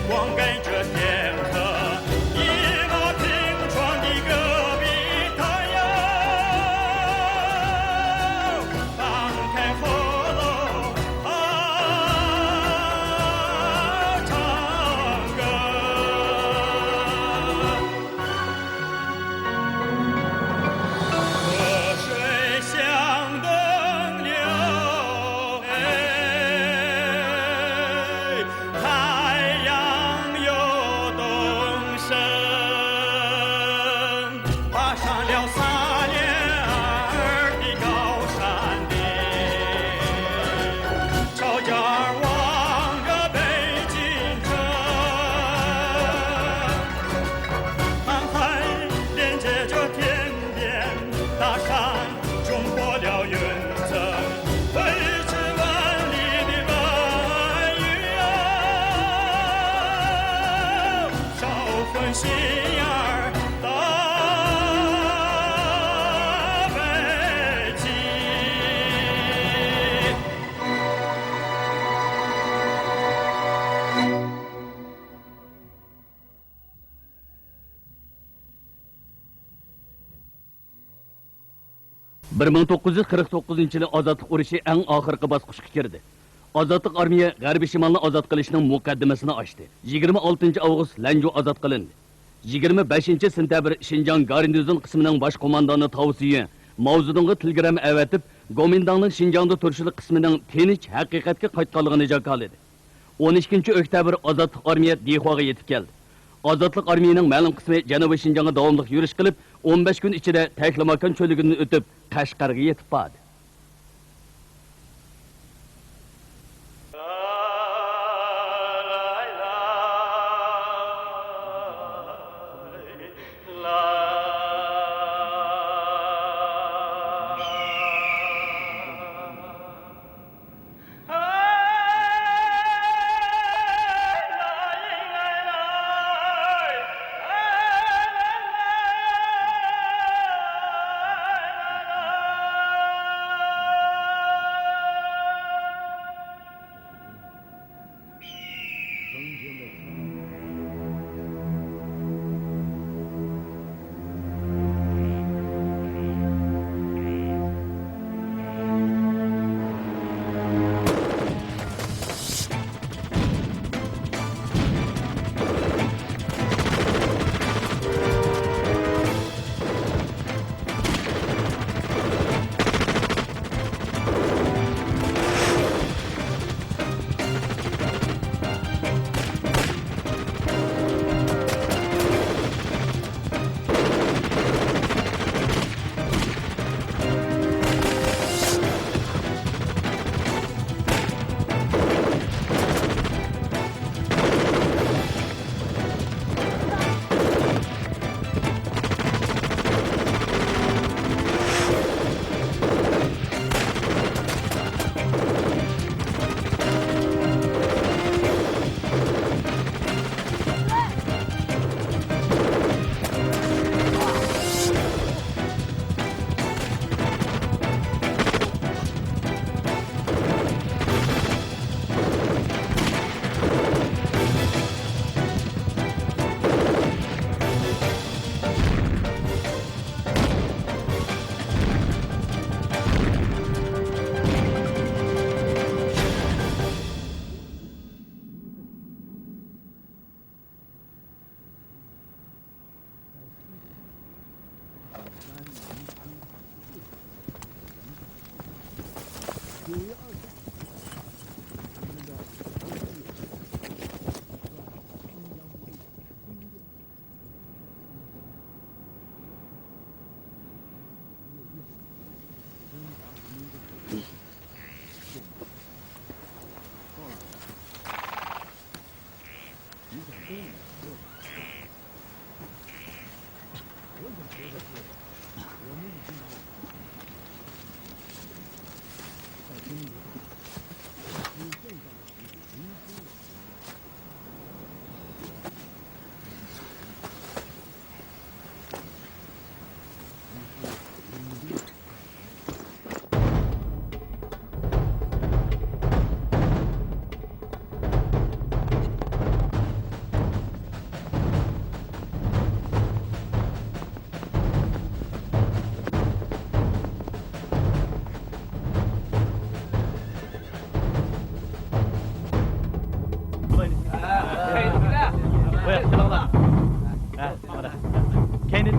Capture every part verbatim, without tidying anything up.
光跟着天河，一马平川的戈壁滩哟，放开喉咙啊，唱歌。 河水向东流，哎，太阳又东升，爬上了撒哈拉的高山顶，朝着望着北京城。 航海连接着天边大山，冲破了云层，飞至万里的蓝云啊，捎份信仰到北京。 بىر مىڭ توققۇز يۈز قىرىق توققۇزىنچى يىلى ئازادلىق ئۇرۇشى ئەڭ ئاخىرقى باسقۇچقا كىردى. ئازادلىق ئارمىيە غەربىي شىمالنى ئازاد قىلىشنىڭ مۇقەددىمىسىنى ئاچتى. يىگىرمە ئالتىنچى ئاۋغۇست لەنجۇ ئازاد قىلىندى. يىگىرمە بەشىنچى سېنتەبىر شىنجاڭ گارنىزون قىسمىنىڭ باش قوماندانى تاۋ سۈيۈن ماۋزېدۇڭغا تېلېگرامما ئەۋەتىپ، گومىنداڭنىڭ شىنجاڭدا تۇرۇشلۇق قىسمىنىڭ تىنچ ھەقىقەتكە قايتقانلىقىنى جاكارلىدى. ئون ئىككىنچى ئۆكتەبىر ئازادلىق ئارمىيە دىخۇاغا يېتىپ كەلدى. ئازادلىق ئارمىيىنىڭ مەلۇم قىسمى جەنۇبىي شىنجاڭغا داۋاملىق يۈرۈش قىلىپ، ئون بەش كۈن ئىچىدە تەكلىماكان چۆللۈكىدىن ئۆتۈپ، قەشقەرگە يېتىپ باردى.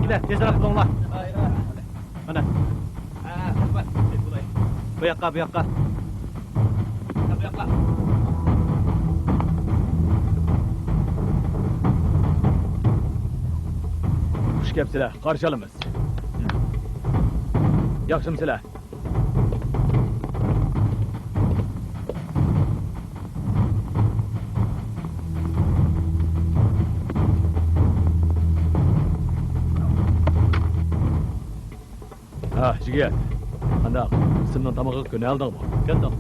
كەپسىلە، تېزرەك قىلىڭلار. مانا. بۇ ياققا، بۇ ياققا. خۇش كەپسىلە، قارشى ئالىمىز. ياخشىمۇسىلەر؟ ھە، جىگىت. قانداق؟ قىسىمنىڭ تامىقىغا كۆنەلدىڭمۇ؟ كەلدىم.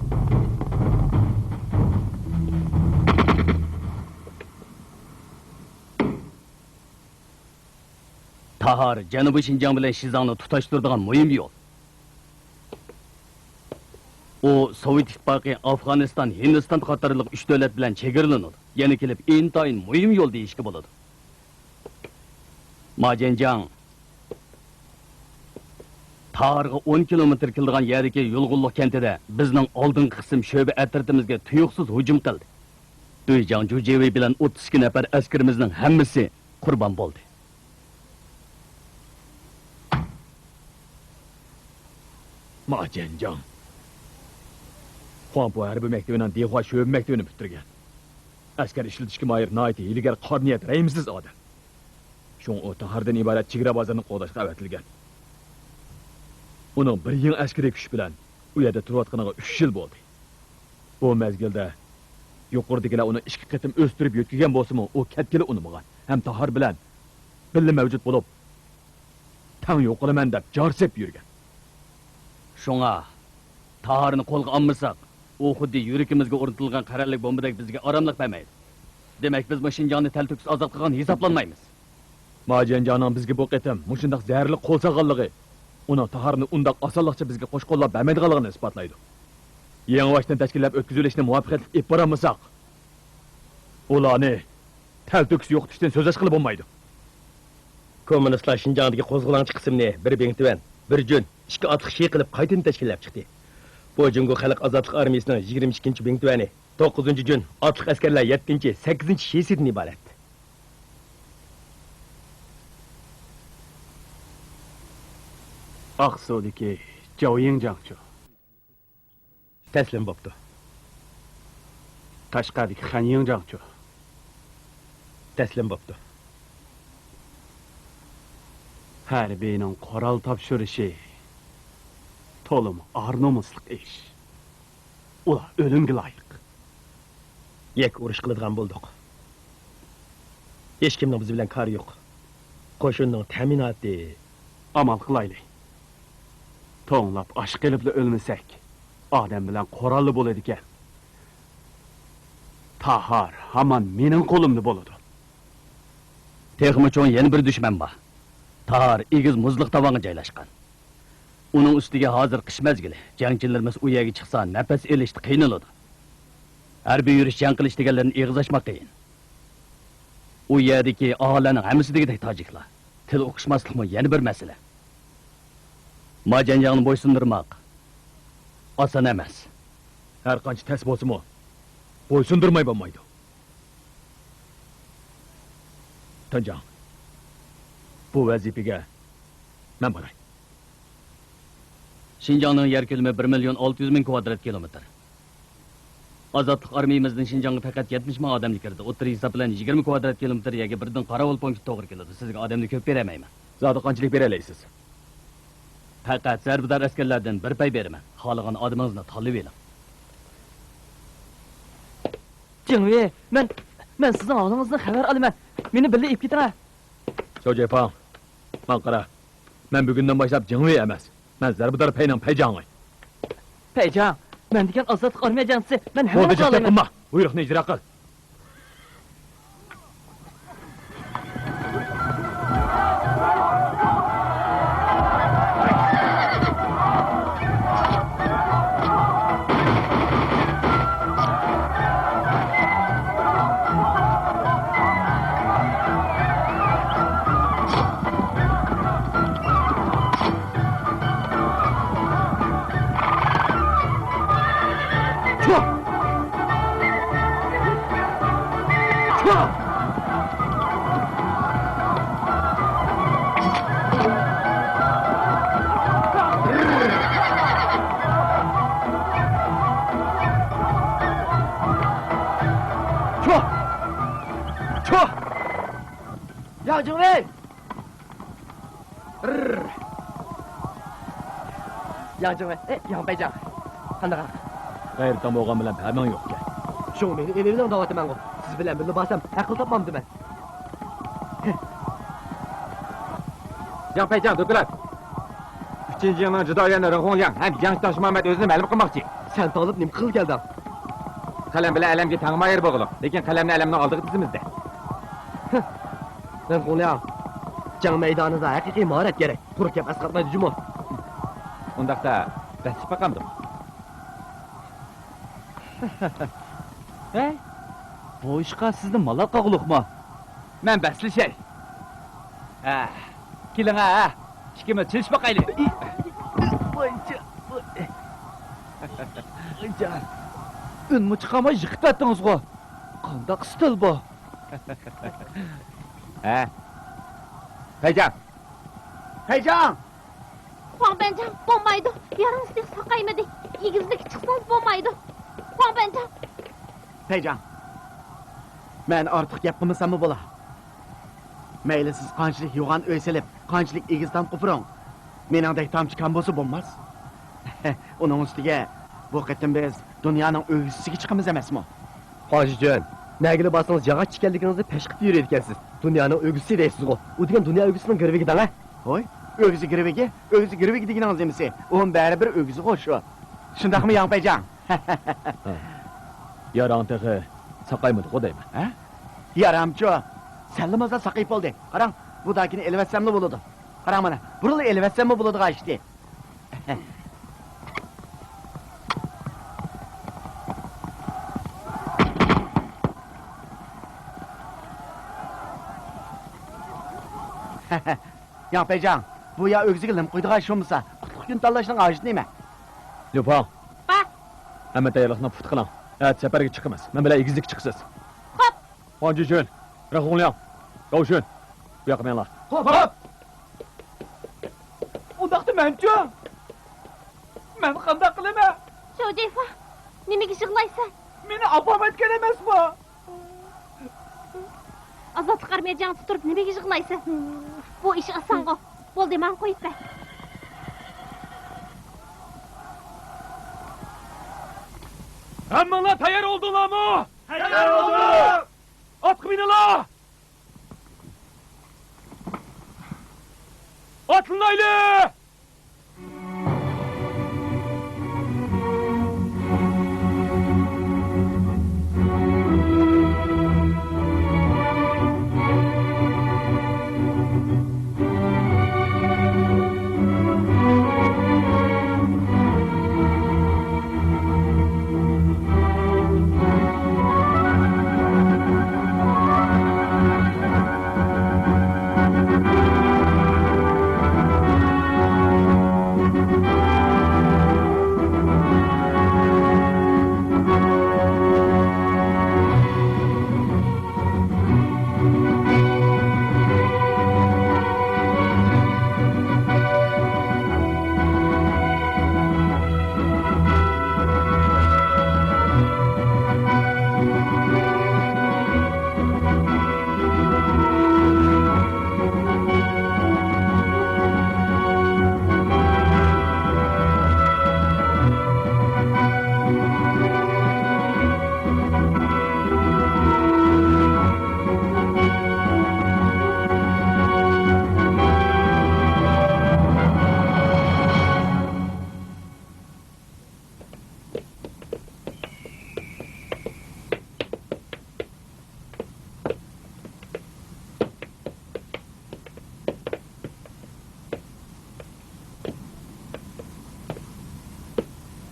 تاھار جەنۇبىي شىنجاڭ بىلەن شىزاڭنى تۇتاشتۇرىدىغان مۇھىم يول. ئۇ سوۋېت ئىتتىپاقى، ئافغانىستان، ھىندىستان قاتارلىق ئۈچ دۆلەت بىلەن چېگرىلىنىدۇ. يەنە كېلىپ ئىنتايىن مۇھىم يول دېيىشكە بولىدۇ. ماجەنجاڭ تاھارغا ئون كىلومېتىر كېلىدىغان يەردىكى يۇلغۇنلۇق كەنتىدە بىزنىڭ ئالدىنقى قىسىم شۆبە ئەترىتىمىزگە تۇيۇقسىز ھۇجۇم قىلدى. دۇيجاڭ جۇجيېۋېي بىلەن ئوتتۇز ئىككى نەپەر ئەسكىرىمىزنىڭ ھەممىسى قۇربان بولدى. ماجەنجاڭ. خۇاڭپۇ ھەربىي مەكتىۋىنىڭ دىخۇا شۆبە مەكتىۋىنى پۈتتۈرگەن. ئەسكەر ئىشلىتىشكە ماھىر، ناھايىتى ھىيلىگەر، قارا نىيەت، رەھىمسىز ئادەم. شۇڭا ئۇ تاھاردىن ئىبارەت چېگرا بازىرىنى قوغداشقا ئەۋەتىلگەن. ئۇنىڭ بىر يېڭى ئەسكىرىي كۈچ بىلەن ئۇ يەردە تۇرۇۋاتقىنىغا ئۈچ يىل بولدى. بۇ مەزگىلدە يۇقىرىدىكىلەر ئۇنى ئىككى قېتىم ئۆستۈرۈپ يۆتكىگەن بولسىمۇ، ئۇ كەتكىلى ئۇنىمىغان ھەم تاھار بىلەن بىللە مەۋجۇت بولۇپ، تەڭ يوقىلىمەن دەپ جار سېلىپ يۈرگەن. شۇڭا تاھارنى قولغا ئالمىساق، ئۇ خۇددى يۈرىكىمىزگە ئورنىتىلغان قەرەللىك بومبىدەك بىزگە ئاراملىق بەرمەيدۇ. دېمەك، بىزمۇ شىنجاڭنى تەلتۆكۈس ئازاد قىلغان ھېسابلانمايمىز. ماجەنجاڭنىڭ بىزگە بۇ قېتىم مۇشۇنداق زەھەرلىك قول سالغانلىقى، ئۇنىڭ تاھارنى ئۇنداق ئاسانلىقچە بىزگە قوش قوللاپ بەرمەيدىغانلىقىنى ئىسپاتلايدۇ. يېڭىباشتىن تەشكىللەپ ئۆتكۈزۈۋېلىشنى مۇۋەپپەقىيەتلىك ئېلىپ بارالمىساق، ئۇلارنى تەلتۆكۈس يوقىتىشتىن سۆز ئاچقىلى بولمايدۇ. كوممۇنىستلار شىنجاڭدىكى قوزغىلاڭچى قىسىمنى بىر بىڭتۈەن، بىر جۈن، ئىككى ئاتلىق شى قىلىپ قايتىدىن تەشكىللەپ چىقتى. بۇ جۇڭگو خەلق ئازادلىق ئارمىيىسىنىڭ يىگىرمە ئىككىنچى بىڭتۈەنى، توققۇزىنچى جۈن ئاتلىق ئەسكەرلەر يەتتىنچى، سەككىزىنچى شىسىدىن ئىبارەت. ئاقسۇدىكى جاۋيىڭ جاڭچۇ. تەسلىم بوپتۇ. قەشقەردىكى خەن يىڭ جاڭچۇ. تەسلىم بوپتۇ. ھەربىينىڭ قورال تاپشۇرۇشى تولىمۇ ئار-نومۇسلۇق ئىش. ئۇلار ئۆلۈمگە لايىق. يەككە ئۇرۇش قىلىدىغان بولدۇق. ھېچكىمنىڭ بىز بىلەن كارى يوق. قوشۇننىڭ تەمىناتى. ئامال قىلايلى. توڭلاپ ئاچ قېلىپلا ئۆلمىسەك، ئادەم بىلەن قوراللا بولىدىكەن. تاھار ھامان مېنىڭ قولۇمدا بولىدۇ. تېخىمۇ چوڭ يەنە بىر دۈشمەن بار. تاھار ئېگىز مۇزلۇق داۋانغا جايلاشقان. ئۇنىڭ ئۈستىگە ھازىر قىش مەزگىلى، جەڭچىلىرىمىز ئۇ يەرگە چىقسا نەپەس ئېلىشتا قىينىلىدۇ. ھەربىي يۈرۈش، جەڭ قىلىش دېگەنلەرنى ئېغىز ئاچماق قىيىن. ئۇ يەردىكى ئاھالىلەرنىڭ ھەممىسى دېگۈدەك تاجىكلار. تىل ئوقۇشماسلىقمۇ يەنە بىر مەسىلە. ماجەنجاڭنى بويسۇندۇرماق ئاسان ئەمەس. ھەر قانچە تەس بولسىمۇ، بويسۇندۇرماي بولمايدۇ. تۇنجاڭ، بۇ ۋەزىپىگە مەن باراي. شىنجاڭنىڭ يەر كۆلىمى بىر مىليون ئالتە يۈز مىڭ كىۋادرات كىلومېتىر. ئازادلىق ئارمىيىمىزدىن شىنجاڭغا پەقەت يەتمىش مىڭ ئادەملا كىرىدۇ. ئوتتۇرا ھېساب بىلەن يىگىرمە كىۋادرات كىلومېتىر يەرگە بىردىن قاراۋۇل پونكىتى توغرا كېلىدۇ. سىزگە ئادەمنى كۆپ بېرەلمەيمەن. زادى قانچىلىك بېرەلەيسىز؟ پەقەت زەربىدار ئەسكەرلەردىن بىر پەي بېرىمەن. خالىغان ئادىمىڭىزنى تاللىۋېلىڭ. جېڭۋېي، مەن، مەن سىزنىڭ ھالىڭىزدىن خەۋەر ئالىمەن. مېنى بىللە ئېلىپ كېتىڭە. شو جېيفاڭ، ماڭا قارا. مەن بۈگۈندىن باشلاپ جېڭۋېي ئەمەس. مەن زەربىدار پەينىڭ پەيجاڭى. پەيجاڭ، مەن دېگەن ئازادلىق ئارمىيە جەڭچىسى. مەن ھەممىنى بولدى، جىق قىلىمەن. قىلما. بۇيرۇقنى ئىجرا قىل. ياڭ جىڭۋېي! ياڭ جىڭۋېي، ئېي، ياڭ پەيجاڭ. قانداق؟ غەيرىتىڭ بولغان بىلەن پەمىڭ يوقكەن. شۇڭا مېنى ئېلىۋېلىڭ دەۋاتىمەنغۇ. سىز بىلەن بىللە بارسام ئەقىل تاپمامدىمەن. ياڭ پەيجاڭ، دوكلات. ئۈچىنچى جىڭنىڭ جۇدائىيەنى رېڭ خۇڭلياڭ ھەم جياڭ تاشمامەت ئۆزىنى مەلۇم قىلماقچى. سەن تالىپ نېمە قىلغىلى كەلدىڭ؟ قەلەم بىلەن ئەلەمگە تەڭ ماھىر بولغىلى، لېكىن قەلەمنى ئەلەمنىڭ ئالدىغا تىزىمىز-دە. رېڭ خۇڭلياڭ، جەڭ مەيدانىدا ھەقىقىي ماھارەت كېرەك. قۇرۇق گەپ ئەسقاتمايدۇ جۇمۇ. ئۇنداقتا بەسلىشىپ باقامدۇق؟ ھەي، بۇ ئىشقا سىزنى مالال قىلغۇلۇقمۇ؟ مەن بەسلىشەي. ھە، كېلىڭە، ھە. ئىككىمىز چېلىشىپ باقايلى. ئۈنمۇ چىقارماي يىقىتىۋەتتىڭىزغۇ. قانداق ئىستىل بۇ؟ ھە. پەيجاڭ! پەيجاڭ! خۇاڭ بەنجاڭ، بولمايدۇ. يارىڭىز تېخى ساقايمىدى. ئېگىزلىككە چىقسىڭىز بولمايدۇ. خۇاڭ بەنجاڭ. پەيجاڭ، مەن ئارتۇق گەپ قىلمىساممۇ بولا. مەيلى سىز قانچىلىك يوغان ئۆي سېلىپ، قانچىلىك ئېگىز تام قوپۇرۇڭ، مېنىڭدەك تامچە كام بولسا بولماس. ئۇنىڭ ئۈستىگە، بۇ قېتىم بىز دۇنيانىڭ ئۆگزىسىگە چىقىمىز ئەمەسمۇ؟ خۇاڭ جىچۈەن، نەگىلا بارسىڭىز ياغاچ ئىكەنلىكىڭىزنى پەش قىلىپ يۈرىدىكەنسىز. دۇنيانىڭ ئۆگزىسى دەيسىزغۇ. ئۇ دېگەن دۇنيا ئۆگزىسىنىڭ گىرۋىكى دەڭە. ھوي، ئۆگزە گىرۋىكى، ئۆگزە گىرۋىكى دېگىنىڭىز نېمىسى؟ ئۇمۇ بەرىبىر ئۆگزىغۇ شۇ. شۇنداقمۇ ياڭ پەيجاڭ؟ ھە. ياراڭ تېخى ساقايمىدىغۇ دەيمەن. ھە؟ يارامچۇ، سەللا مازا ساقىيىپ بولدى. قاراڭ، بۇ داكىنى ئېلىۋەتسەملا بولىدۇ. قاراڭ مانا، بۇرۇنلا ئېلىۋەتسەممۇ بولىدىغان ئىشتى. ياڭ پەيجاڭ، بۇ يا ئۆگزىگە لىم قۇيىدىغان ئىش بولمىسا، قۇتلۇق كۈن تاللاشنىڭ ھاجىتى نېمە؟ ليۇپاڭ. ھە؟ ھەممە تەييارلىقنى پۇختا قىلىڭ. ئەتە سەپەرگە چىقىمىز. مەن بىلەن ئېگىزلىككە چىقىسىز. خوپ. خۇاڭ جىچۈەن، رېڭ خۇڭلياڭ، گاۋشۈن، بۇ ياققا مېڭىڭلار. خوپ. خوپ. ئۇنداقتا مەنچۇ؟ مەن قانداق قىلىمەن؟ شو جىفا، نېمىگە يىغلايسەن؟ مېنى ئاپام ئەتكەن ئەمەسمۇ؟ ئازادلىق ئارمىيە جەڭچىسى تۇرۇپ نېمىگە يىغلايسەن؟ بۇ ئىش ئاسانغۇ. بولدى، ماڭا قويۇپ بەر. ھەممىڭلار تەييار بولدۇڭلارمۇ؟ تەييار بولدۇق! ئاتقا مىنىڭلار! ئاتلىنايلى!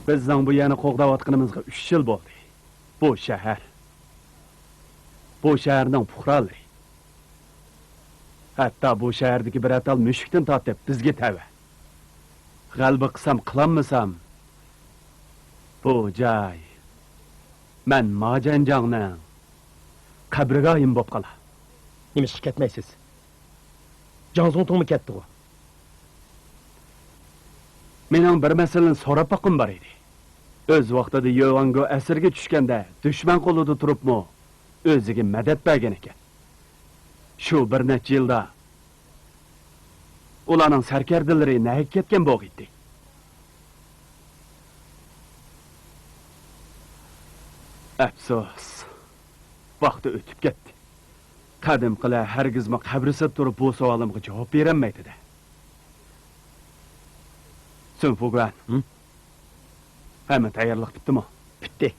بىزنىڭ بۇ يەرنى قوغداۋاتقىنىمىزغا ئۈچ يىل بولدى. بۇ شەھەر، بۇ شەھەرنىڭ پۇقرالىرى، ھەتتا بۇ شەھەردىكى بىرەر تال مۈشۈكتىن تارتىپ بىزگە تەۋە. غەلىبە قىلسام، قىلالمىسام، بۇ جاي مەن ماجەنجاڭنىڭ قەبرىگاھىمۇ بولۇپ قالا. نېمىشقا كەتمەيسىز؟ جاڭ زۇڭتۇڭمۇ كەتتىغۇ؟ مېنىڭ بىر مەسىلىنى سوراپ باققۇم بار ئىدى. ئۆز ۋاقتىدا يۆۋەنگو ئەسىرگە چۈشكەندە، دۈشمەن قولىدا تۇرۇپمۇ ئۆزىگە مەدەت بەرگەن ئىكەن. شۇ بىر نەچچە يىلدا ئۇلارنىڭ سەركەردىلىرى نەگە كەتكەن بولغىيتتى؟ ئەپسۇس، ۋاقتى ئۆتۈپ كەتتى. قەدىمكىلەر ھەرگىزمۇ قەبرىسىدە تۇرۇپ بۇ سوئالىمغا جاۋاب بېرەلمەيدۇ-دە. سۈن فۇگۈەن. ھە؟ ھەممە تەييارلىق پۈتتىمۇ؟ پۈتتى.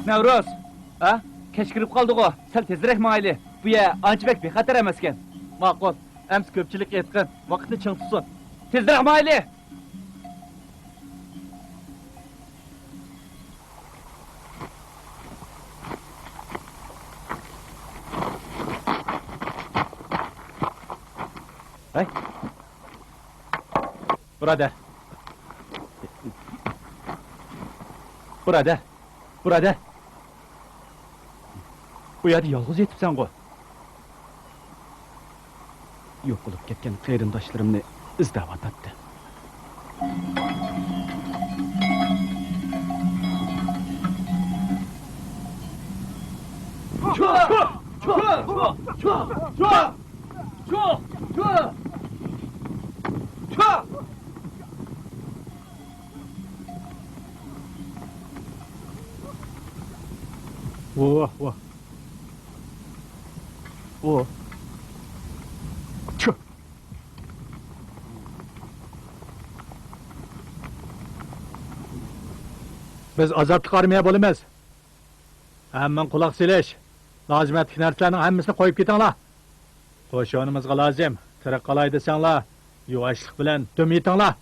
نەۋرۇز! ھە؟ كەچ كىرىپ قالدىغۇ، سەل تېزرەك ماڭايلى. بۇ يەر ئانچە بەك بىخەتەر ئەمەسكەن. ماقۇل، ئەمسە كۆپچىلىك ئېيتقىن، ۋاقىتنى چىڭ تۇتسۇن. تېزرەك ماڭايلى! ھەي! بۇرادەر! بۇرادەر! بۇرادەر! بۇ يەردە يالغۇز يېتىپسەنغۇ؟ يوقىلىپ كەتكەن قېرىنداشلىرىمنى ئىزدەۋاتاتتىم. ۋاھ، ۋاھ. ئۇ. چۈ. بىز ئازادلىق ئارمىيە بولىمىز. ھەممىڭ قۇلاق سېلىش. لازىمەتلىك نەرسىلەرنىڭ ھەممىسىنى قويۇپ كېتىڭلار. قوشۇنىمىزغا لازىم. تىرىك قالاي دېسەڭلار، يۇۋاشلىق بىلەن دۈم ئېتىڭلار.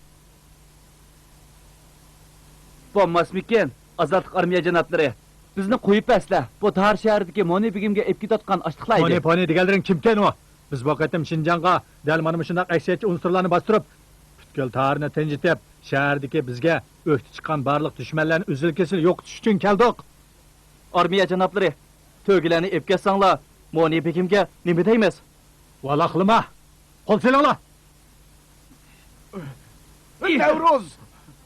بولماسمىكىن، ئازادلىق ئارمىيە جانابلىرى؟ بىزنى قويۇپ بەرسىلە، بۇ تاھار شەھىرىدىكى مونى بېگىمگە ئېلىپ كېتىۋاتقان ئاشلىقلار ئىدى. مونى پونى دېگەنلىرىڭ كىمكەن ئۇ؟ بىز بۇ قېتىم شىنجاڭغا دەل مانا مۇشۇنداق ئەكسىيەتچى ئۇنسۇرلارنى باستۇرۇپ، پۈتكۈل تاھارنى تىنجىتىپ، شەھەردىكى بىزگە ئۆكتە چىققان بارلىق دۈشمەنلەرنى ئۈزۈل-كېسىل يوقىتىش ئۈچۈن كەلدۇق. ئارمىيە جانابلىرى، تۆگىلەرنى ئېلىپ كەتسەڭلار، مونى بېگىمگە نېمە دەيمىز؟ ۋالاقلىما! قول سېلىڭلار! نەۋرۇز! نەۋرۇز!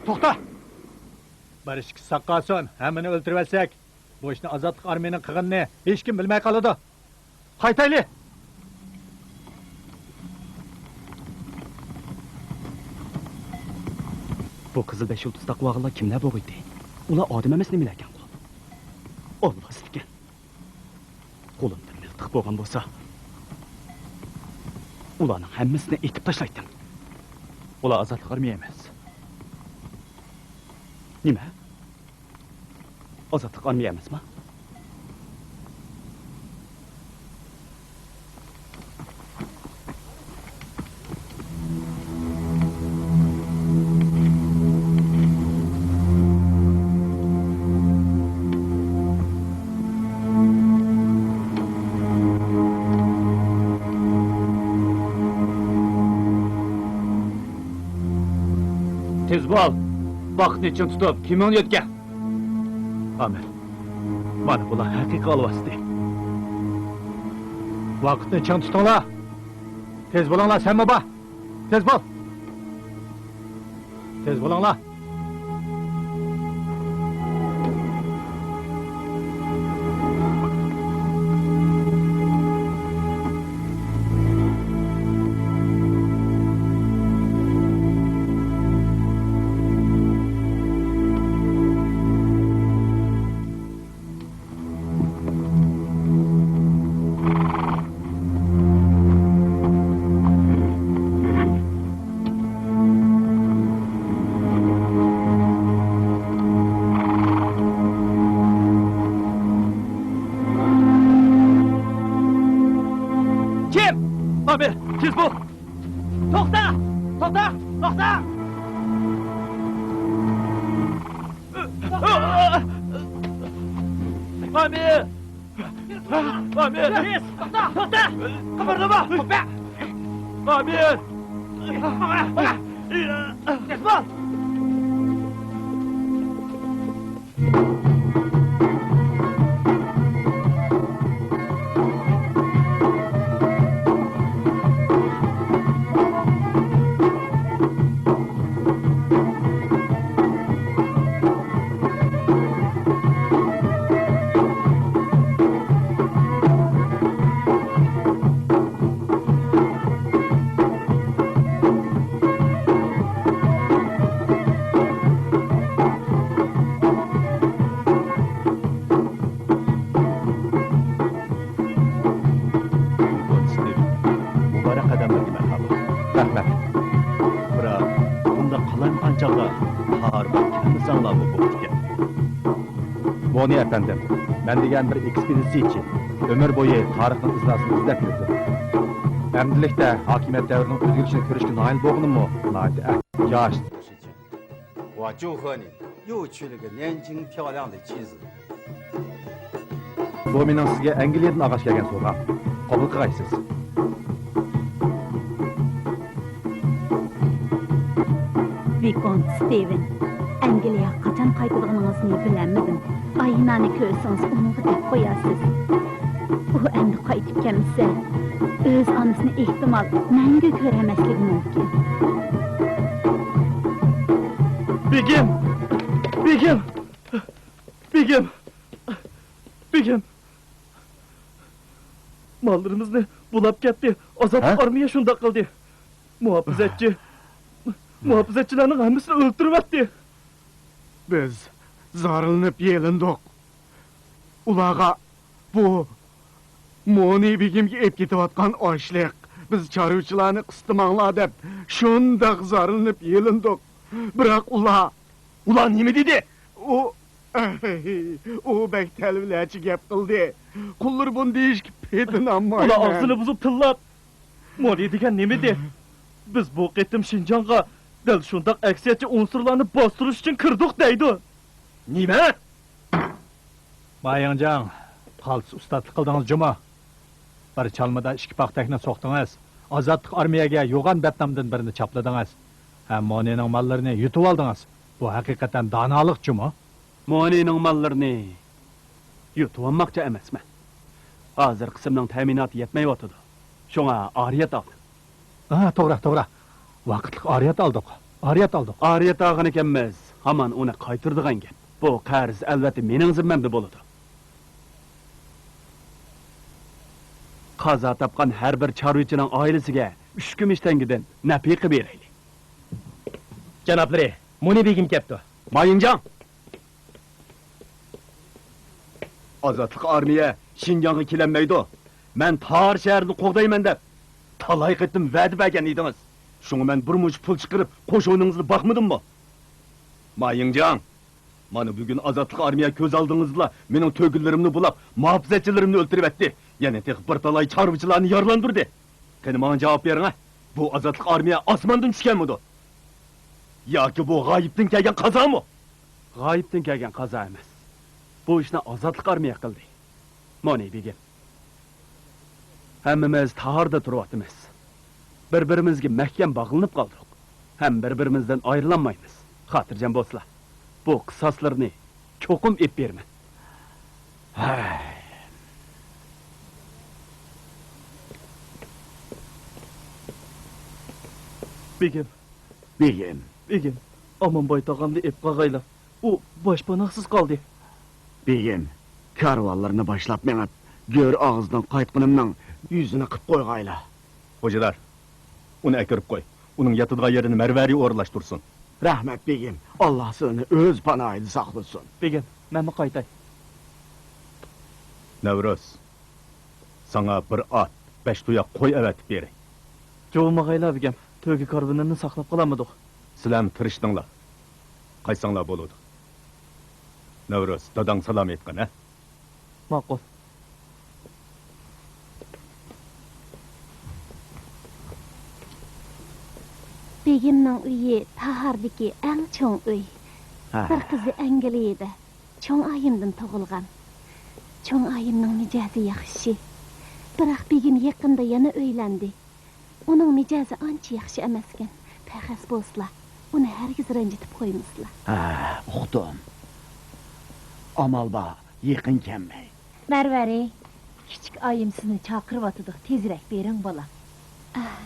توختا! بىر ئىككى ساق قالسۇن، ھەممىنى ئۆلتۈرۈۋەتسەك، بۇ ئىشنى ئازادلىق ئارمىيىنىڭ قىلغىنىنى ھېچكىم بىلمەي قالىدۇ. قايتايلى! بۇ قىزىل بەش يۇلتۇز تاقىۋالغانلار كىملەر بولغىيتى؟ ئۇلار ئادەم ئەمەس نېمىلەركەن قۇلۇم؟ ئاللا ئىستىكەن. قولۇمدا مىلتىق بولغان بولسا، ئۇلارنىڭ ھەممىسىنى ئېتىپ تاشلايتتىم. ئۇلار ئازادلىق ئارمىيە ئەمەس. نېمە؟ ئازادلىق ئارمىيە ئەمەسما؟ بول، ۋاقىتنى چىڭ تۇتۇپ، كىيىمىڭنى يۆتكە. ئامىر، مانا بۇلار ھەقىقىي ئالۋاستى. ۋاقىتنى چىڭ تۇتۇڭلار. تېز بولۇڭلار، سەنمۇ بار. تېز بول. تېز بولۇڭلار. كىم؟ ئامىر، تېز بول! توختا! توختا! توختا! ئامىر! ئامىر! توختا! توختا! قىمىردىما! توختا! ئامىر! تېز بول! مۇبارەك قەدەملەرگە مەرھابا. رەھمەت. بىراق، بۇنداق قالايمىقان چاغدا تارىخقا كەلمىسەڭلارمۇ بوپتىكەن. مونى ئەپەندىم، مەن دېگەن بىر ئېكسپېدىتسىيىچى، ئۆمۈر بويى تارىخنىڭ ئىزناسىنى ئىزدەپ يۈردۈم. ئەمدىلىكتە ھاكىمىيەت دەۋرىنىڭ ئۆزگىرىشىنى كۆرۈشكە ناھىل بولغىنىممۇ ناھايىتى ئەھمىيەتلىك. 我祝贺你又去了个南京漂亮的妻子。 بۇ مېنىڭ سىزگە ئەنگلىيەدىن ئالغاچ كەلگەن سوۋغام. قوبۇل قىلغايسىز. ۋىكونت ستىۋېن، ئەنگلىيەگە قاچان قايتىدىغىنىڭىزنى بىلەلمىدىم. ئاينانى كۆرسىڭىز، ئۇنىڭغا دەپ قويارسىز. ئۇ ئەمدى قايتىپ كەلمىسە، ئۆز ئانىسىنى ئېھتىمال مەڭگۈ كۆرەلمەسلىكى مۇمكىن. بېگىم! بېگىم! بېگىم! بېگىم! ماللىرىمىزنى بۇلاپ كەتتى. ئازادلىق ھە؟ ئارمىيە شۇنداق قىلدى. مۇھاپىزەتچى، مۇھاپىزەتچىلەرنىڭ ھەممىسىنى ئۆلتۈرۈۋەتتى. بىز زارلىنىپ يېلىندۇق. ئۇلارغا بۇ مونى بېگىمگە ئېلىپ كېتىۋاتقان ئاشلىق، بىز چارۋىچىلارنى قىستىماڭلار دەپ شۇنداق زارلىنىپ يېلىندۇق. بىراق ئۇلار، ئۇلار نېمە دېدى؟ ئۇ، ئۇ بەك تەلۋىلەرچە گەپ قىلدى. قۇللىرى بۇنى دېيىشكە پېتىنالمايمەن. ئۇلار ئاغزىنى بۇزۇپ تىللاپ، مولى دېگەن نېمىدى؟ بىز بۇ قېتىم شىنجاڭغا دەل شۇنداق ئەكسىيەتچى ئۇنسۇرلارنى باستۇرۇش ئۈچۈن كىردۇق دەيدۇ. نېمە؟ مايىڭجاڭ، قالتىس ئۇستازلىق قىلدىڭىز جۇمۇ؟ بىر چالمىدا ئىككى پاختەكنى سوقتىڭىز، ئازادلىق ئارمىيەگە يوغان بەتنامدىن بىرنى چاپلىدىڭىز ھەم مونىنىڭ ماللىرىنى يۇتۇۋالدىڭىز. بۇ ھەقىقەتەن دانالىق جۇمۇ؟ مونىنىڭ ماللىرىنى يۇتۇۋالماقچى ئەمەسمەن. ھازىر قىسىمنىڭ تەمىناتى يەتمەيۋاتىدۇ. شۇڭا ئارىيەت ئالدىم. ھە، توغرا، توغرا. ۋاقىتلىق ئارىيەت ئالدۇق. ئارىيەت ئالدۇق. ئارىيەت ئالغان ئىكەنمىز، ھامان ئۇنى قايتۇرىدىغان گەپ. بۇ قەرز ئەلۋەتتە مېنىڭ زىممەمدە بولىدۇ. قازا تاپقان ھەر بىر چارۋىچىنىڭ ئائىلىسىگە ئۈچ كۈمۈش تەڭگىدىن نەپىقە بېرەيلى. جانابلىرى، مۇنى بېگىم كەپتۇ. مايىڭجاڭ! ئازادلىق ئارمىيە شىنجاڭغا كېلەلمەيدۇ. مەن تار شەھەرنى قوغدايمەن دەپ، تالاي قېتىم ۋەدە بەرگەن ئىدىڭىز. شۇڭا مەن بىر مۇنچە پۇل چىقىرىپ، قوشۇنىڭىزنى باقمىدىممۇ؟ مايىڭجاڭ! مانا بۈگۈن ئازادلىق ئارمىيە كۆز ئالدىڭىزدىلا مېنىڭ تۆگىلىرىمنى بۇلاپ، مۇھاپىزەتچىلىرىمنى ئۆلتۈرۈۋەتتى. يەنە تېخى بىر تالاي چارۋىچىلارنى يارىلاندۇردى. قېنى، ماڭا جاۋاب بېرىڭە. بۇ ئازادلىق ئارمىيە ئاسماندىن چۈشكەنمىدۇ؟ ياكى بۇ غايىبتىن كەلگەن قازامۇ؟ غايىبتىن كەلگەن قازا ئەمەس. بۇ ئىشنى ئازادلىق ئارمىيە قىلدى. مونى بېگىم. ھەممىمىز تاھاردا تۇرۇۋاتىمىز. بىر-بىرىمىزگە مەھكەم باغلىنىپ قالدۇق. ھەم بىر-بىرىمىزدىن ئايرىلالمايمىز. خاتىرجەم بولسىلا، بۇ قىساسلىرىنى چوقۇم ئېلىپ بېرىمەن. ھەي. بېگىم. بېگىم. بېگىم، ئامانباي تاغامنى ئېلىپ قالغايلا. ئۇ باشپاناھسىز قالدى. بېگىم، كارۋانلىرىنى باشلاپ مېڭىپ، گۆر ئاغزىدىن قايتقىنىمنىڭ يۈزىنى قىپ قويغايلا. خوجىدار، ئۇنى ئەكىرىپ قوي. ئۇنىڭ ياتىدىغان يېرىنى مەرۋەرى ئورۇنلاشتۇرسۇن. رەھمەت، بېگىم. ئاللا سىلىنى ئۆز پاناھىدا ساقلىسۇن. بېگىم، مەنمۇ قايتاي. نەۋرۇز، ساڭا بىر ئات، بەش تۇياق قوي ئەۋەتىپ بېرەي. جۇۋۇمىغايلا، بېگىم. تۆگە كارۋىنىنى ساقلاپ قالالمىدۇق. سىلەرمۇ تىرىشتىڭلار. قايتساڭلار بولىدۇ. نەۋرۇز، داداڭغا سالام ئېيتقىن، ھە؟ ماقۇل. بېگىمنىڭ ئۆيى تاھاردىكى ئەڭ چوڭ ئۆي. ھە. بىر قىزى ئەنگلىيەدە، چوڭ ئايىمدىن تۇغۇلغان. چوڭ ئايىمنىڭ مىجەزى ياخشى. بىراق بېگىم يېقىندا يەنە ئۆيلەندى. ئۇنىڭ مىجەزى ئانچە ياخشى ئەمەسكەن. پەخەس بولسىلا، ئۇنى ھەرگىز رەنجىتىپ قويمىسىلا. ھە، ئۇقتۇم. ئامال بار، يېقىن كەلمەي. مەرۋەرى، كىچىك ئايىم سىزنى چاقىرىۋاتىدۇ، تېزرەك بېرىڭ، بالام. ئاھ،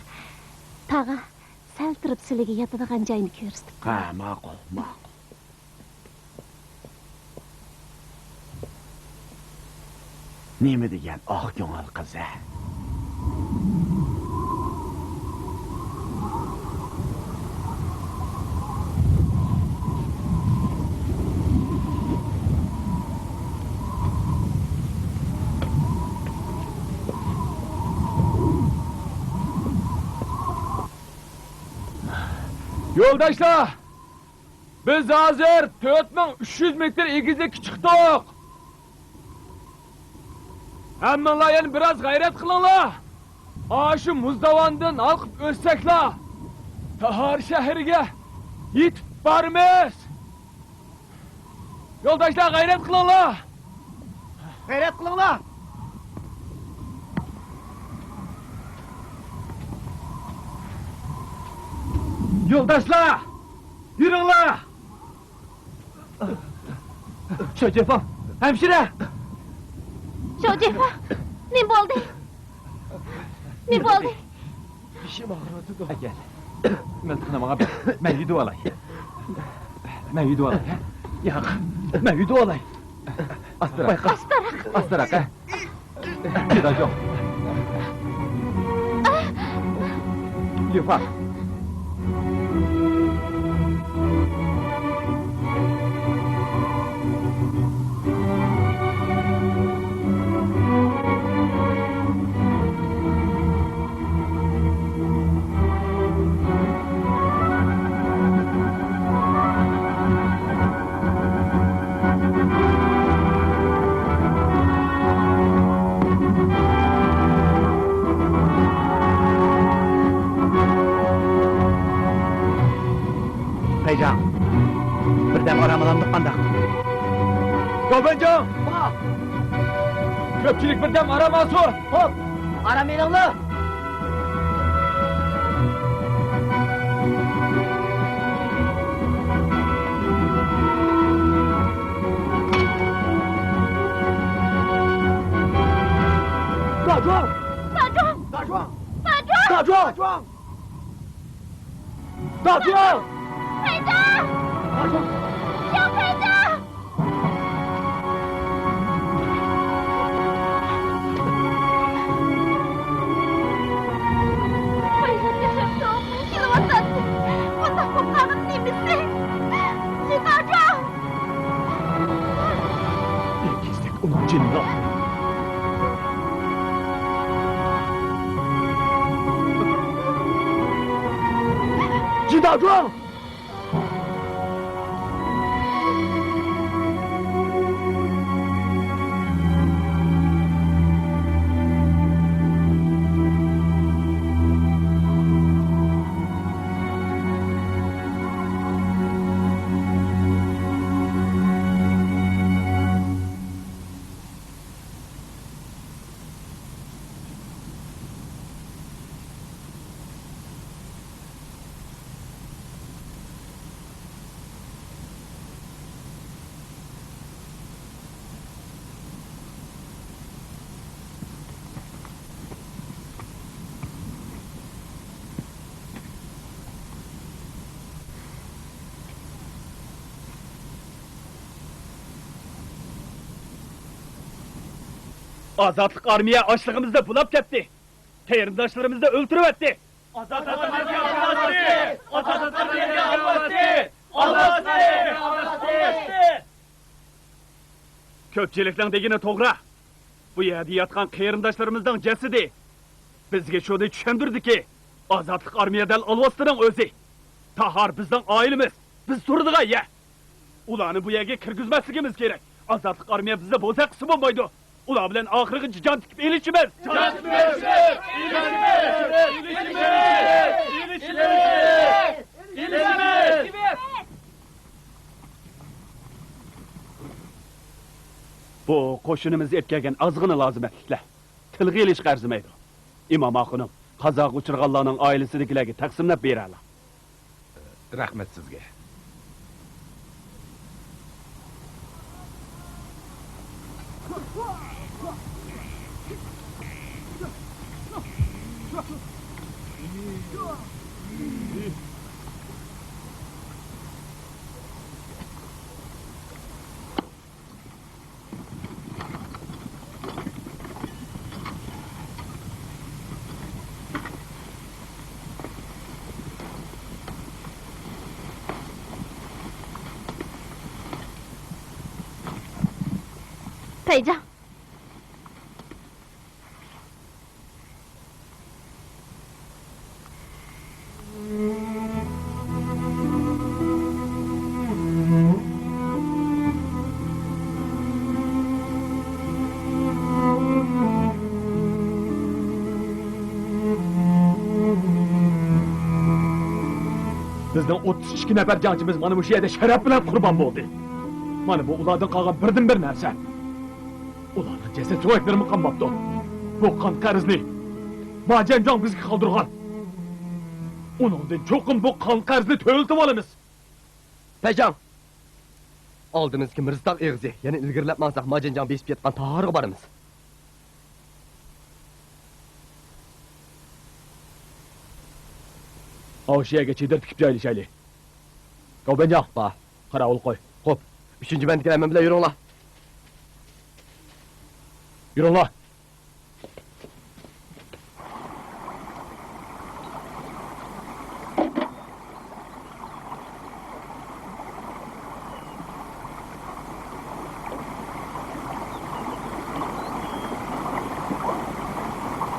تاغا، سەل تۇرۇپ سىلىگە ياتىدىغان جاينى كۆرسىتىپ قوياي. ھە، ماقۇل، ماقۇل. نېمە دېگەن ئاق كۆڭۈل قىز ھە! يولداشلار! بىز ھازىر تۆت مىڭ ئۈچ يۈز مېتىر ئېگىزلىككە چىقتۇق. ھەممىڭلار يەنە بىراز غەيرەت قىلىڭلار. ئاشۇ مۇز داۋاندىن ھالقىپ ئۆتسەكلا، تاھار شەھىرىگە يېتىپ بارىمىز. يولداشلار، غەيرەت قىلىڭلار. غەيرەت قىلىڭلار. يولداشلار، يۈرۈڭلار. شوجيەنفاڭ، ھەمشىرە! شوجيەنفاڭ، نېمە بولدى؟ نېمە بولدى؟ بېشىم ئاغرىۋاتىدۇ. ئەكەل. مىلتىقنى ماڭا بەر. مەن يۈدۈۋالاي. مەن يۈدۈۋالاي، ھە؟ ياق، مەن يۈدۈۋالاي. ئاستىراق. ئاستىراق. ئاستىراق، ھە؟ جىداجۇڭ. ليۇفا. پەيجاڭ، بىردەم ئارام ئالامدۇق قانداق؟ گوبەنجاڭ! كۆپچىلىك بىردەم ئارام ئالسۇن! خوپ، ئارام ئېلىڭلار! داجۇاڭ! داجۇاڭ! داجۇاڭ! داجۇاڭ! داجۇاڭ! داجۇاڭ! پەيجاڭ! داجۇاڭ! ياق، پەيجاڭ! پەيجاڭ تېخىمۇ سوغۇققا كېلىۋاتاتتى. بۇنداق بولغاننىڭ نېمىسى؟ جىداجان! ئېگىزدەك ئۇنىڭ جېنىنى ئال. جىداجان! ئازادلىق ئارمىيە ئاشلىقىمىزنى بۇلاپ كەتتى. قېرىنداشلىرىمىزنى ئۆلتۈرۈۋەتتى. ئازادلىق ئارمىيە ئالۋاستى! ئازادلىق ئارمىيە ئالۋاستى! ئالۋاستى! ئالۋاستى! كۆپچىلىكنىڭ دېگىنى توغرا. بۇ يەردە ياتقان قېرىنداشلىرىمىزنىڭ جەسىتى بىزگە شۇنى چۈشەندۈردىكى، ئازادلىق ئارمىيە دەل ئالۋاستىنىڭ ئۆزى. تاھار بىزنىڭ ئائىلىمىز، بىز تۇرىدىغان يەر. ئۇلارنى بۇ يەرگە كىرگۈزمەسلىكىمىز كېرەك. ئازادلىق ئارمىيە بىزنى بوزەك قىلسا بولمايدۇ. ئۇلار بىلەن ئاخىرغىچە جان تىكىپ ئېلىشىمىز! جان تىكىپ ئېلىشىمىز! ئېلىشىمىز! بۇ قوشۇنىمىز ئېلىپ كەلگەن ئازغىنە لازىمەتلىكلەر. تىلغا ئېلىشقا ئەرزىمەيدۇ. ئىمام ئاخۇنۇم، قازاغا ئۇچرىغانلارنىڭ ئائىلىسىدىكىلەرگە تەقسىملەپ بېرەلا. رەھمەت سىزگە. پەيجاڭ. بىزنىڭ ئوتتۇز ئىككى نەپەر جەڭچىمىز مانا مۇشۇ يەردە شەرەپ بىلەن قۇربان بولدى. مانا بۇ ئۇلاردىن قالغان بىردىنبىر نەرسە. ئۇلارنىڭ جەسەت سۆڭەكلىرىمۇ قالماپتۇ. بۇ قان قەرزنى ماجەنجاڭ بىزگە قالدۇرغان. ئۇنىڭدىن چوقۇم بۇ قان قەرزنى تۆلىتىۋالىمىز. پەيجاڭ! ئالدىمىزدىكى مىرزىتاغ ئېغىزى، يەنە ئىلگىرىلەپ ماڭساق، ماجەنجاڭ بېسىپ ياتقان تاھارغا بارىمىز. ئاۋۇ شۇ يەرگە چېدىر تىكىپ جايلىشايلى. گاۋبەنجاڭ! بار. قاراۋۇل قوي. خوپ. ئۈچىنچى بەندىكىلەر مەن بىلەن يۈرۈڭلار. يۈرۈڭلار.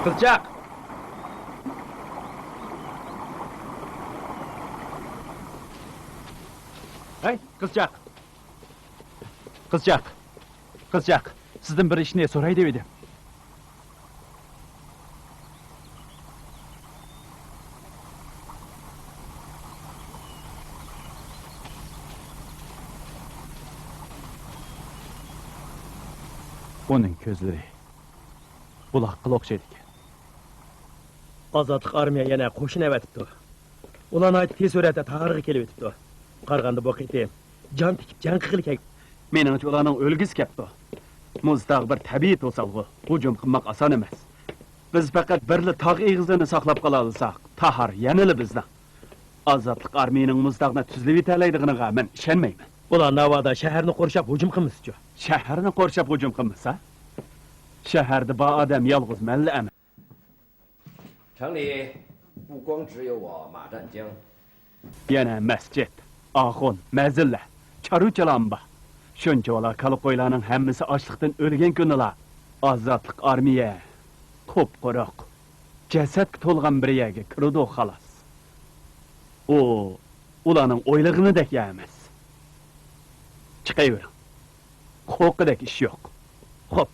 قىزچاق! ھەي، قىزچاق! قىزچاق! قىزچاق! سىزدىن بىر ئىشنى سوراي دەۋىدىم. ئۇنىڭ كۆزلىرى بۇلاققىلا ئوخشايدىكەن. ئازادلىق ئارمىيە يەنە قوشۇن ئەۋەتىپتۇ. ئۇلار ناھايىتى تېز سۈرئەتتە تاھارغا كېلىۋېتىپتۇ. قارىغاندا بۇ قېتىم جان تىكىپ جەڭ قىلغىلى كەلگەن. مېنىڭچە ئۇلارنىڭ ئۆلگۈسى كەپتۇ. مۇزتاغ بىر تەبىئىي توسالغۇ. ھۇجۇم قىلماق ئاسان ئەمەس. بىز پەقەت بىرلا تاغ ئېغىزىنى ساقلاپ قالالىساق، تاھار يەنىلا بىزنىڭ. ئازادلىق ئارمىيىنىڭ مۇزتاغنى تۈزلىۋېتەلەيدىغىنىغا مەن ئىشەنمەيمەن. ئۇلار ناۋادا شەھەرنى قورشاپ ھۇجۇم قىلمىسىچۇ؟ شەھەرنى قورشاپ ھۇجۇم قىلمىسا؟ شەھەردە بار ئادەم يالغۇز مەنلا ئەمەس. 城里不光只有我马占江。 يەنە مەسچىت، ئاخۇن، مەزىنلەر، چارۋىچىلارمۇ بار. شۇنچىۋالا كالا-قويلارنىڭ ھەممىسى ئاچلىقتىن ئۆلگەن كۈنىلا ئازادلىق ئارمىيە قۇپقۇرۇق، جەسەتكە تولغان بىر يەرگە كىرىدۇ، خالاس. ئۇ ئۇلارنىڭ ئويلىغىنىدەك يەر ئەمەس. چىقىۋېرىڭ. قورققۇدەك ئىش يوق. خوپ.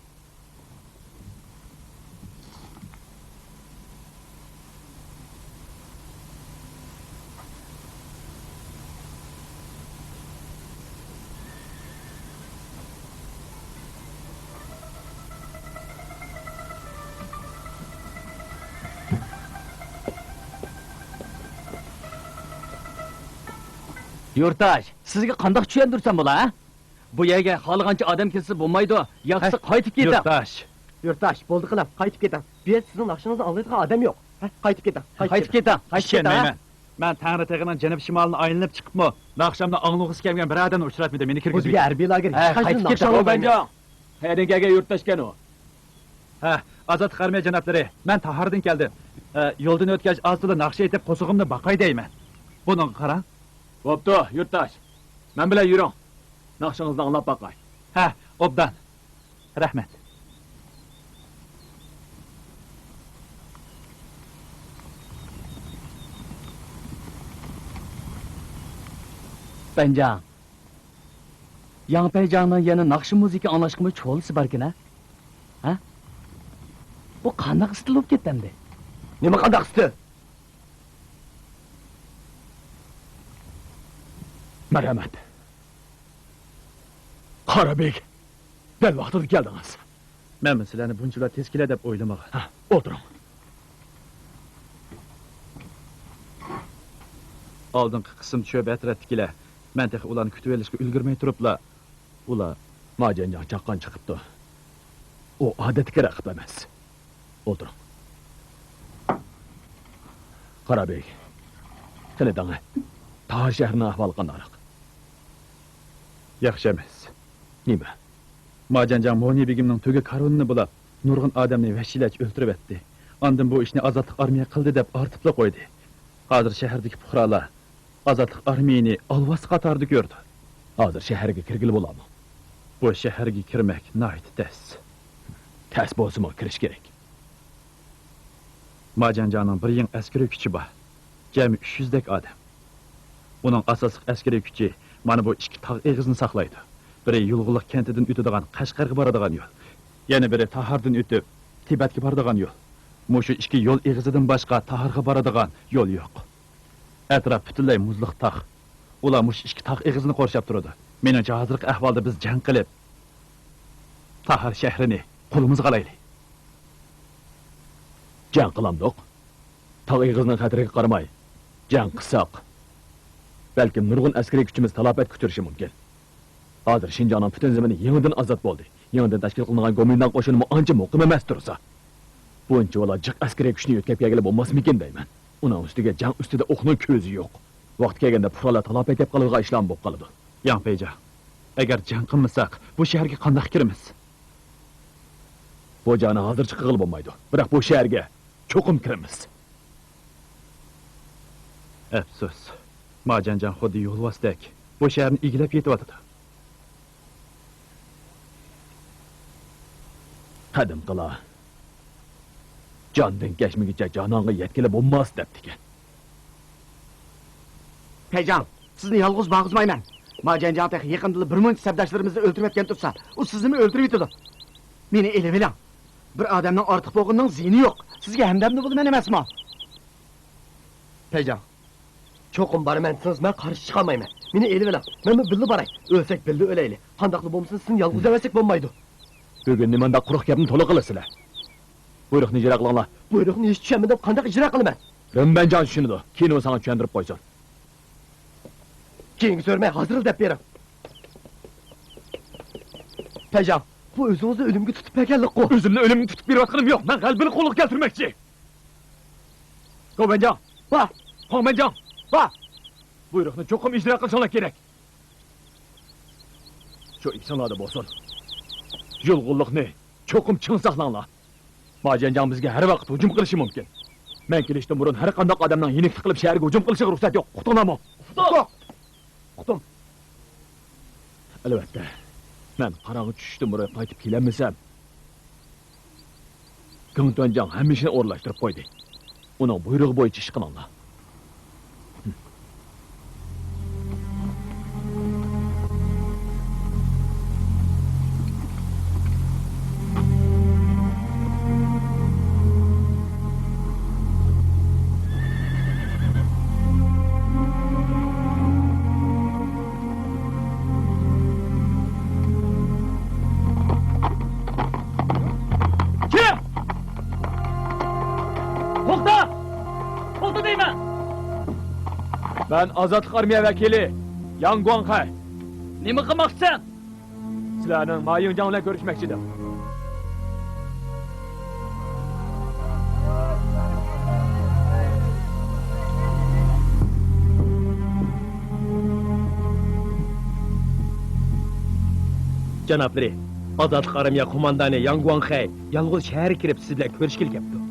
يۇرتداش، سىزگە قانداق چۈشەندۈرسەم بولا، ھە؟ بۇ يەرگە خالىغانچە ئادەم كىرسە بولمايدۇ. ياخشىسى قايتىپ كېتىڭ. يۇرتداش. يۇرتداش، بولدى قىلىڭ، قايتىپ كېتىڭ. بۇ يەردە سىزنىڭ ناخشىڭىزنى ئاڭلايدىغان ئادەم يوق. ھە، قايتىپ كېتىڭ، قايتىپ قايتىپ كېتىڭ، قايتىپ كېتىڭ. ئىشەنمەيمەن. مەن تەڭرىتېغىنىڭ جەنۇب شىمالىنى ئايلىنىپ چىقىپمۇ، ناخشامنى ئاڭلىغۇسى كەلمىگەن بىر ئادەمنى ئۇچراتمىدىم، مېنى كىرگۈزمىگىن. بۇ بىزگە ھەربىي لاگېر. ھە، قايتىپ كېتىڭ. قەيەردىن كەلگەن يۇرتداشكەن ئۇ؟ ھە، ئازادلىق ئارمىيە جانابلىرى، مەن تاھاردىن كەلدىم. ئە، يولدىن ئۆتكەچ ئاز تولا ناخشا ئېيتىپ قورسىقىمنى باقاي دەيمەن. بۇنىڭغا قاراڭ. بوپتۇ، يۇرتداش. مەن بىلەن يۈرۈڭ. ناخشىڭىزنى ئاڭلاپ باقاي. ھە، ئوبدان. رەھمەت. پەيجاڭ. ياڭ پەيجاڭنىڭ يەنە ناخشا مۇزىكا ئاڭلاشقىمۇ چولىسى باركەن ھە؟ ھە؟ بۇ قانداق ئىستىل بولۇپ كەتتى ئەمدى؟ نېمە قانداق ئىستىل؟ مەرھەمەت. قارا بېگ، دەل ۋاقتىدا كەلدىڭىز. مەنمۇ سىلەرنى بۇنچىلا تېز كېلە دەپ ئويلىمىغان. ھە، ئولتۇرۇڭ. ئالدىنقى قىسىم چۆپ ئەترەتتىكىلەر. مەن تېخى ئۇلارنى كۈتۈۋېلىشقا ئۈلگۈرمەي تۇرۇپلا، ئۇلار. ماجەنجاڭ چاققان چىقىپتۇ. ئۇ ئادەتتىكى رەقىب ئەمەس. ئولتۇرۇڭ. قارا بېگ، قېنى دەڭە، تاھار شەھىرىنىڭ ئەھۋالى قانداقراق؟ ياخشى ئەمەس. نېمە؟ ماجەنجاڭ مونى بېگىمنىڭ تۆگە كارۋىنىنى بۇلاپ، نۇرغۇن ئادەمنى ۋەھشىيلەرچە ئۆلتۈرۈۋەتتى. ئاندىن بۇ ئىشنى ئازادلىق ئارمىيە قىلدى دەپ ئارتىپلا قويدى. ھازىر شەھەردىكى پۇقرالار ئازادلىق ئارمىيىنى ئالۋاستى قاتارىدا كۆرىدۇ. ھازىر شەھەرگە كىرگىلى بولامۇ؟ بۇ شەھەرگە كىرمەك ناھايىتى تەس. تەس بولسىمۇ كىرىش كېرەك. ماجەنجاڭنىڭ بىر يېڭى ئەسكىرىي كۈچى بار. جەمئىي ئۈچ يۈزدەك ئادەم. ئۇنىڭ ئاساسلىق ئەسكىرىي كۈچى مانا بۇ ئىككى تاغ ئېغىزىنى ساقلايدۇ. بىرى يۇلغۇنلۇق كەنتىدىن ئۆتىدىغان قەشقەرگە بارىدىغان يول. يەنە بىرى تاھاردىن ئۆتۈپ، تىبەتكە بارىدىغان يول. مۇشۇ ئىككى يول ئېغىزىدىن باشقا تاھارغا بارىدىغان يول يوق. ئەتراپ پۈتۈنلەي مۇزلۇق تاغ. ئۇلار مۇشۇ ئىككى تاغ ئېغىزىنى قورشاپ تۇرىدۇ. مېنىڭچە، ھازىرقى ئەھۋالدا بىز جەڭ قىلىپ، تاھار شەھىرىنى قولىمىزغا ئالايلى. جەڭ قىلامدۇق؟ تاغ ئېغىزىنىڭ خەتىرىگە قارىماي، جەڭ قىلساق، بەلكىم نۇرغۇن ئەسكىرىي كۈچىمىز تالاپەتكە ئۇچرىشى مۇمكىن. ھازىر شىنجاڭنىڭ پۈتۈن زېمىنى يېڭىدىن ئازاد بولدى. يېڭىدىن تەشكىل قىلىنغان گومىنداڭ قوشۇنىمۇ ئانچە مۇقىم ئەمەس تۇرسا. بۇنچىۋالا جىق ئەسكىرىي كۈچنى يۆتكەپ كەلگىلى بولماسمىكىن دەيمەن. ئۇنىڭ ئۈستىگە جەڭ ئۈستىدە ئوقنىڭ كۆزى يوق. ۋاقتى كەلگەندە پۇقرالار تالاپەتكە كەپ قالىدىغان ئىشلارمۇ بولۇپ قالىدۇ. ياڭ پەيجاڭ، ئەگەر جەڭ قىلمىساق، بۇ شەھەرگە قانداق كىرىمىز؟ بۇ جەڭنى ھازىرچە قىلغىلى بولمايدۇ. بىراق بۇ شەھەرگە چوقۇم كىرىمىز. ئەپسۇس، ماجەنجاڭ خۇددى يولۋاستەك بۇ شەھەرنى ئىگىلەپ يېتىۋاتىدۇ. قەدىمكىلەر، «جاندىن كەچمىگۈچە جانانغا يەتكىلى بولماس» دەپتىكەن. پەيجاڭ، سىزنى يالغۇز بارغۇزمايمەن. ماجەنجاڭ تېخى يېقىندىلا بىر مۇنچە سەپداشلىرىمىزنى ئۆلتۈرۈۋەتكەن تۇرسا، ئۇ سىزنىمۇ ئۆلتۈرۈۋېتىدۇ. مېنى ئېلىۋېلىڭ. بىر ئادەمنىڭ ئارتۇق بولغىنىنىڭ زىيىنى يوق. سىزگە ھەمدەمدە بولىمەن ئەمەسمۇ؟ پەيجاڭ، چوقۇم بارىمەن دېسىڭىز، مەن قارشى چىقالمايمەن. مېنى ئېلىۋېلىڭ. مەنمۇ بىللە باراي. ئۆلسەك بىللە ئۆلەيلى. قانداقلا بولمىسۇن، سىزنى يالغۇز ئەۋەتسەك بولمايدۇ. بۈگۈن نېمانداق قۇرۇق گەپنى تولا قىلىسىلەر؟ بۇيرۇقنى ئىجرا قىلىڭلار. بۇيرۇقنى ھېچ چۈشەنمىدىم، قانداق ئىجرا قىلىمەن؟ رېنبەنجاڭ چۈشىنىدۇ. كېيىن ئۇ ساڭا چۈشەندۈرۈپ قويسۇن. كېيىنگە سۆرىمەي، ھازىرلا دەپ بېرىڭ. پەيجاڭ، بۇ ئۆزىڭىزنى ئۆلۈمگە تۇتۇپ بەرگەنلىكقۇ. ئۆزۈمنى ئۆلۈمگە تۇتۇپ بېرىۋاتقىنىم يوق. مەن غەلىبىنى قولغا كەلتۈرمەكچى. گوۋەنجاڭ. ۋا. خۇاڭبەنجاڭ. ۋا. بۇيرۇقنى چوقۇم ئىجرا قىلىشىڭلار كېرەك. شۇ ئېسىڭلاردا بولسۇن. يۇلغۇنلۇقنى چوقۇم چىڭ ساقلاڭلار. ماجەنجاڭ بىزگە ھەر ۋاقىت ھۇجۇم قىلىشى مۇمكىن. مەن كېلىشتىن بۇرۇن ھەر قانداق ئادەمنىڭ يېنىكلىك قىلىپ شەھەرگە ھۇجۇم قىلىشىغا رۇخسەت يوق. ئۇقتۇڭلارمۇ؟ ئۇقتۇق. ئۇقتۇم. ئەلۋەتتە، مەن قاراڭغۇ چۈشۈشتىن بۇرۇن قايتىپ كېلەلمىسەم، گېڭ تۈەنجاڭ ھەممە ئىشنى ئورۇنلاشتۇرۇپ قويدى. ئۇنىڭ بۇيرۇقى بويىچە ئىش قىلىڭلار. كىم؟ توختا! توختا دەيمەن! مەن ئازادلىق ئارمىيە ۋەكىلى ياڭ گۇاڭخەي. نېمە قىلماقچىسەن؟ سىلەرنىڭ ما يىڭجاڭ بىلەن كۆرۈشمەكچىدىم. جانابلىرى، ئازادلىق ئارمىيە قوماندانى ياڭ گۇاڭخەي يالغۇز شەھەرگە كىرىپ سىز بىلەن كۆرۈشكىلى كەپتۇ.